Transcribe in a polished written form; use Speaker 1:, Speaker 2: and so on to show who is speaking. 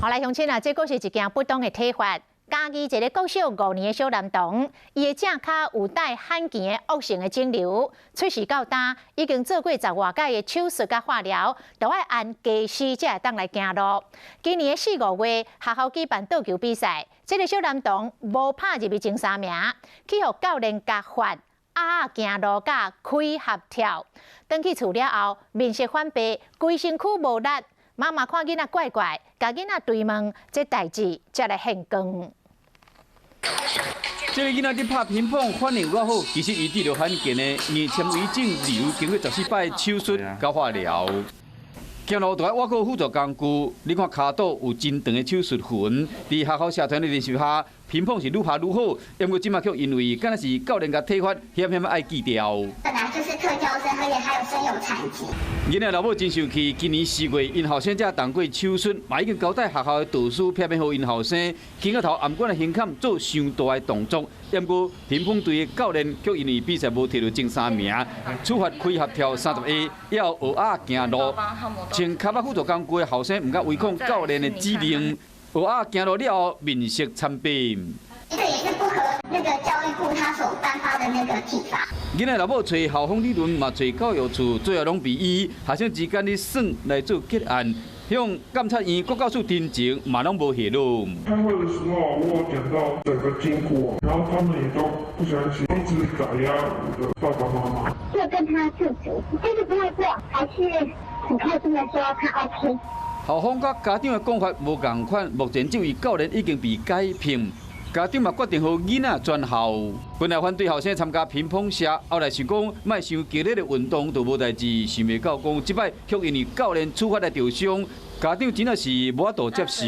Speaker 1: 好來，鄉親啊，這閣是一件不當的體罰。嘉義一个國小五年的小男童，伊的正跤有帶罕見的惡性的腫瘤，出世到今已經做過十外擺的手術佮化療，都愛按家私才會當來行路。今年的四五月，學校舉辦桌球比賽，這个小男童無拍入去前三名，去予教練共罰鴨仔行路佮開合跳。轉去厝了後，面色反白，規身軀無力。媽媽看囡仔怪怪，共囡仔追問這代誌，才來現光。
Speaker 2: 這个囡仔佇拍乒乓反應偌好，其實伊得著罕見的硬纖維症瘤，經過14擺手術佮化療。行路就愛倚靠輔助工具，你看跤肚有真長的手術痕。佇學校社團的練習下，乒乓是愈拍愈好。毋過這馬卻因為敢若是教練共體罰，險險愛記掉。
Speaker 3: 本來就是特教生，而且還有身有殘疾。
Speaker 2: 囡仔老母真生氣，今年4月，𪜶後生才動過手術，嘛已經交代學校的導師，避免予𪜶後生肩胛頭頷頸的胸坎做傷大的動作。毋過乒乓隊的教練卻因為比賽無摕著前三名，處罰開合跳30下，猶學鴨行路。穿跤仔輔助工具的後生毋敢違抗教練的指令，學鴨行路了後面色慘白。
Speaker 3: 這也是不合那個教育部他所頒發的那個體罰。
Speaker 2: 囡仔老母揣校方理論，嘛揣教育處，最後攏被以學生之間咧耍來做結案。向監察院、國教署陳情，嘛攏無下落。
Speaker 4: 開會的時候，我有講到整個經過，然後他們也都不相信，一直打壓我的爸爸媽媽。
Speaker 3: 就跟他自主，但是不會過，還是很開心的說他 OK。
Speaker 2: 校方佮家長的講法無仝款，目前這位教練已經被解聘。家長嘛決定予囡仔轉校。本來反對後生參加乒乓社，後來想講莫傷激烈的運動就無代誌，想袂到講這擺卻因為教練處罰來著傷，家長真的是無法度接受。